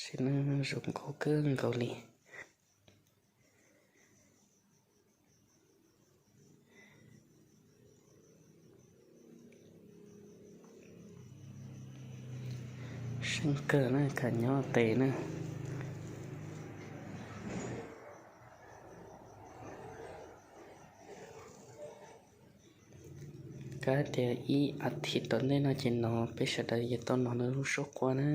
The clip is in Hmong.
Tsev no zoo nkauj kawg nkaus li. Seej kawg na, khav nyob tes na. Kab tias ib as thiv tom ntej no ces no peb sawv daws yuav tau nov lub suab quaj na.